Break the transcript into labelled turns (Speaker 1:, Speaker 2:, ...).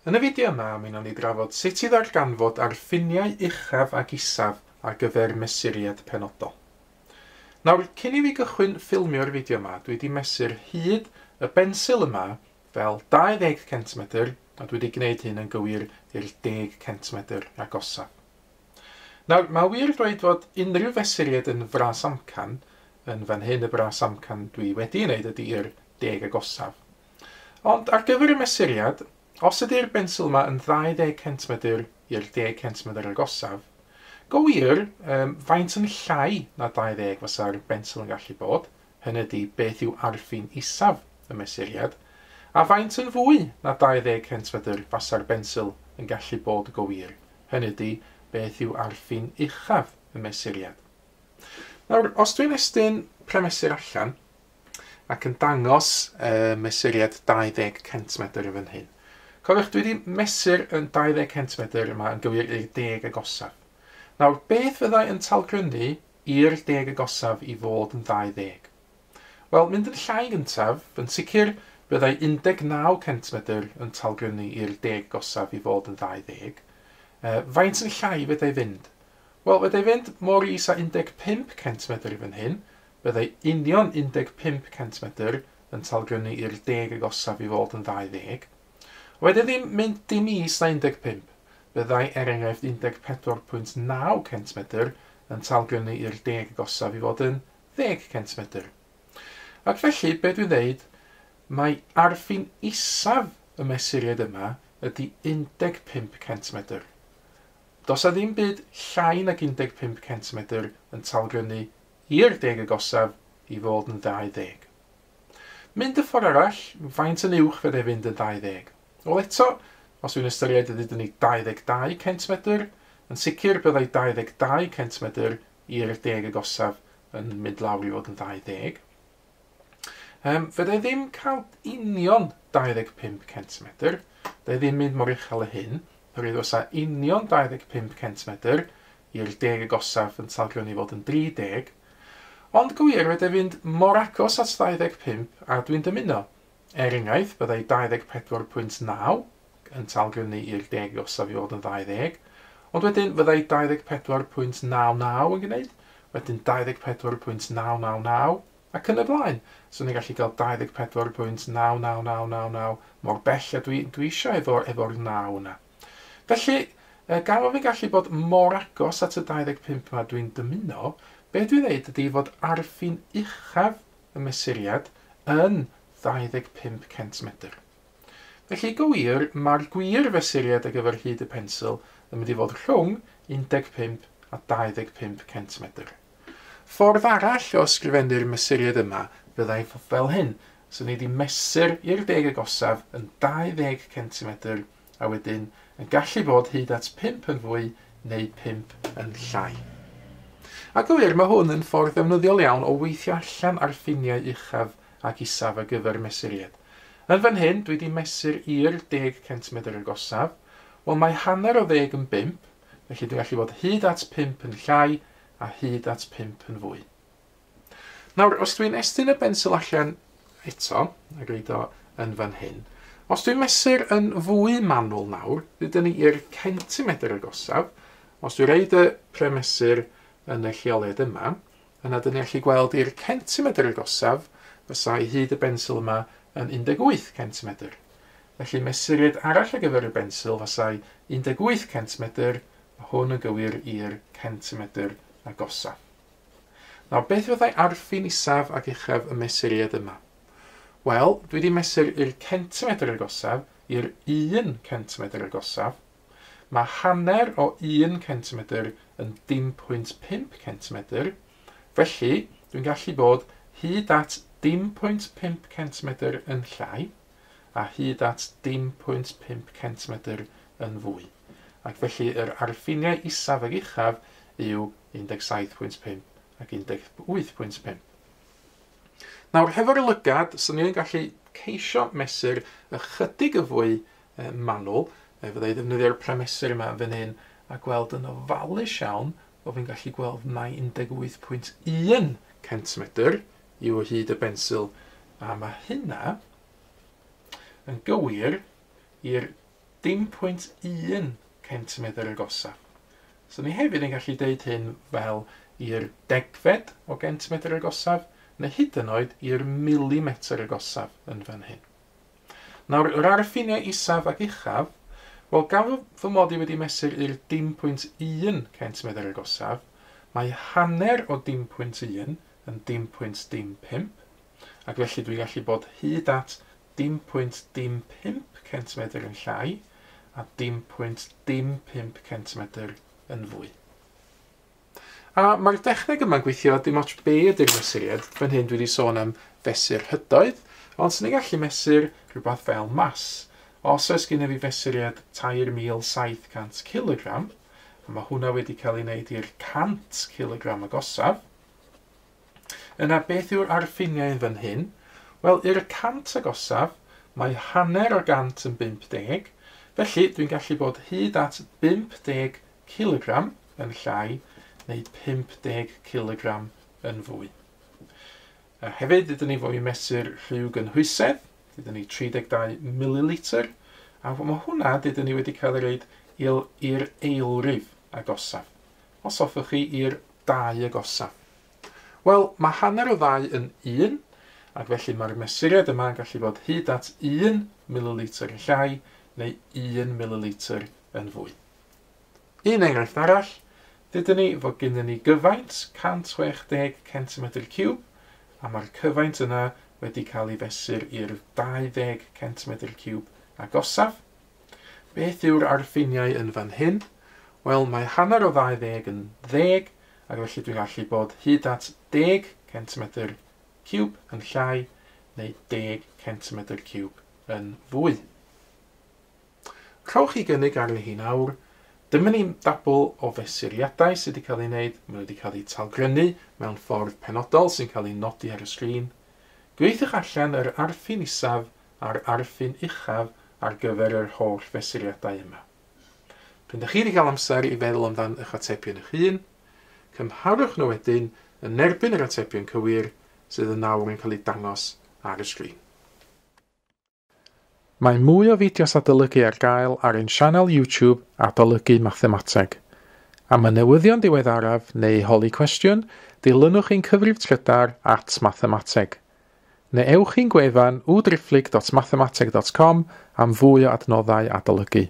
Speaker 1: Yn y fideo yma, mi wnawn ni drafod sut i ddarganfod arffiniau uchaf ac isaf ar gyfer mesuriad penodol. Nawr, cyn i fi gychwyn ffilmio'r fideo yma, dwi wedi mesur hyd y bensil yma fel 20 cm, a dwi wedi gwneud hyn yn gywir i'r 10 cm agosaf. Nawr, mae wir dweud fod unrhyw fesuriad yn fras amcan, yn fan hyn y bras amcan dwi wedi ei wneud ydy i'r 10 agosaf. Ond ar gyfer y mesuriad, os ydy'r bensil yma yn 20 cm i'r 10 cm agosaf, go wir, faint yn llai na 20 fysa'r bensil yn gallu bod, hynny ydy beth yw arffin isaf y mesuriad, a faint yn fwy na 20 cm fasa'r bensil yn gallu bod go wir, hynny ydy beth yw arffin uchaf y mesuriad. Nawr, os dwi'n estyn premesur allan ac yn dangos mesuriad 20 cm yn fan hyn, cofiwch dwi wedi mesur yn 20 cm yma yn gywir i'r 10 agosaf. Nawr, beth fyddai yn talgrynu i'r 10 agosaf i fod yn 20? Wel, mynd yn llai gyntaf, yn sicr byddai 19 cm yn talgrynu i'r 10 agosaf i fod yn 20. Faint yn llai fyddai fynd? Wel, fyddai fynd mor is â 15 cm i fan hyn, byddai union 15 cm yn talgrynu i'r 10 agosaf i fod yn 20. Wedyn ddim mynd dim is na 15, byddai er enghraifft 14.9 cm yn talgrynu i'r 10 agosaf i fod yn 10 cm. Ac felly, be dwi'n dweud, mae arffin isaf y mesuriad yma ydy 15 cm. Does 'na ddim byd llai nag 15 cm yn talgrynu i'r 10 agosaf i fod yn 20. Mynd y ffordd arall, faint yn uwch fyddai fynd yn 20? Wel eto, os dwi'n ystyried y ddudwn ni 22 cm, yn sicr byddai 22 cm i'r 10 agosaf yn mynd lawr i fod yn 20. Fyddai ddim cael union 25 cm, fyddai ddim mynd mor uchel y hyn, oherwydd fysa union 25 cm i'r 10 agosaf yn talgrynu fod yn 30, ond gwir fyddai fynd mor agos at 25 a dwi'n dymuno. Er enghraifft, byddai 24.9 yn talgrynu i'r 10 agosaf i fod yn 20, ond wedyn fyddai 24.99 yn gwneud, wedyn 24.999, ac yn y blaen. So ni'n gallu cael 24.99999 mor bell a dwi eisiau efo'r 9 yna. Felly, gan fod fi'n gallu bod mor agos at y 25 yma dwi'n dymuno, be dwi'n dweud ydy fod arffin uchaf y mesuriad yn 25 cm. Felly, go wir, mae'r gwir fesuriad ar gyfer hyd y pensil yn mynd i fod rhwng 15 a 25 cm. Ffordd arall o ysgrifennu'r mesuriad yma fyddai fel hyn. So ni wedi mesur i'r 10 agosaf yn 20 cm a wedyn yn gallu bod hyd at 5 yn fwy neu 5 yn llai. A gywir, mae hwn yn ffordd ddefnyddiol iawn o weithio allan ar ffiniau uchaf ac isaf ar gyfer mesuriad. Yn fan hyn, dwi wedi mesur i'r 10 cm agosaf. Wel, mae hanner o 10 yn 5, felly dwi'n gallu bod hyd at 5 yn llai a hyd at 5 yn fwy. Nawr, os dwi'n estyn y bensil allan eto, a gwneud o yn fan hyn, os dwi'n mesur yn fwy manwl nawr, dydyn ni i'r centimetr agosaf, os dwi'n rhoid y premesur yn y lleoliad yma, yna dyn ni'n gallu gweld i'r centimetr agosaf, fysai hyd y bensil yma yn 18 cm. Felly mesuriad arall ar gyfer y bensil fasai 18 cm, mae hwn yn gywir i'r centimetr agosaf. Nawr, beth fyddai arffin isaf ac uchaf y mesuriad yma? Wel, dwi wedi mesur i'r centimetr agosaf, i'r 1 cm agosaf. Mae hanner o 1 cm yn 0.5 cm, felly dwi'n gallu bod hyd at 0.5 cm yn llai a hyd at 0.5 cm yn fwy. Ac felly yr arffiniau isaf ac uchaf yw 17.5 ac 18.5. Nawr, hefo'r lygad, swn i'n gallu ceisio mesur ychydig y fwy manwl, fyddai ddefnyddio'r premesur yma fan hyn a gweld yn ofalus iawn o fi'n gallu gweld mai 18.1 cm yw hyd y bensil, a mae hynna yn gywir i'r dim.1 cm agosaf. So ni hefyd yn gallu deud hyn fel i'r degfed o gentimetr agosaf, neu hyd yn oed i'r milimetr agosaf yn fan hyn. Nawr, yr arffiniau isaf ac uchaf, wel, gan fy mod i wedi mesur i'r dim.1 cm agosaf, mae hanner o dim.1 yn dim.dim 5, ac felly dwi'n gallu bod hyd at dim.dim 5 cm yn llai a dim.dim 5 cm yn fwy. A mae'r dechneg yma'n gweithio dim ots be ydy'r mesuriad. Fan hyn dwi wedi sôn am fesur hydoedd, ond sy'n ni'n gallu mesur rhywbeth fel mas. Os oes gennym fi fesuriad 3700 kg, a mae hwnna wedi cael ei wneud i'r 100 kg agosaf, yna beth yw'r arffiniau yn fan hyn? Wel, i'r 100 agosaf, mae hanner o 100 yn 50, felly dwi'n gallu bod hyd at 50 kg yn llai neu 50 kg yn fwy. A hefyd, ydyn ni fod i mesur rhyw gynhwysedd, ydyn ni 32 ml, a mae hwnna dydyn ni wedi cael ei reid i'r eilrif agosaf. Os hoffwch chi i'r 2 agosaf. Wel, mae hanner o 2 yn 1, ac felly mae'r mesuriad yma yn gallu bod hyd at 1 ml yn llai neu 1 ml yn fwy. Un enghraifft arall, dydyn ni fod gennym ni gyfaint 160 cm ciwb, a mae'r cyfaint yna wedi cael ei fesur i'r 20 cm ciwb agosaf. Beth yw'r arffiniau yn fan hyn? Wel, mae hanner o 20 yn 10, ac felly dwi'n gallu bod hyd at 10 cm ciwb yn llai neu 10 cm ciwb yn fwy. Rhowch chi gynnig arni hi nawr. Dyma ni dabl o fesuriadau sydd wedi cael ei wneud. Maen nhw wedi cael eu talgrynnu mewn ffordd penodol sy'n cael ei nodi ar y sgrin. Gweithiwch allan yr arffin isaf a'r arffin uchaf ar gyfer yr holl fesuriadau yma. Pan ydych chi wedi cael amser i feddwl amdan eich atebion eich hun, cymharwch nhw wedyn yn erbyn yr atebion cywir sydd yn nawr yn cael eu dangos ar y sgrin. Mae mwy o fideos adolygu ar gael ar ein sianel YouTube Adolygu Mathemateg. Am y newyddion diweddaraf neu holi cwestiwn, dilynwch ein cyfrif trydar @mathemateg. Neu ewch i'n gwefan www.mathemateg.com am fwy o adnoddau adolygu.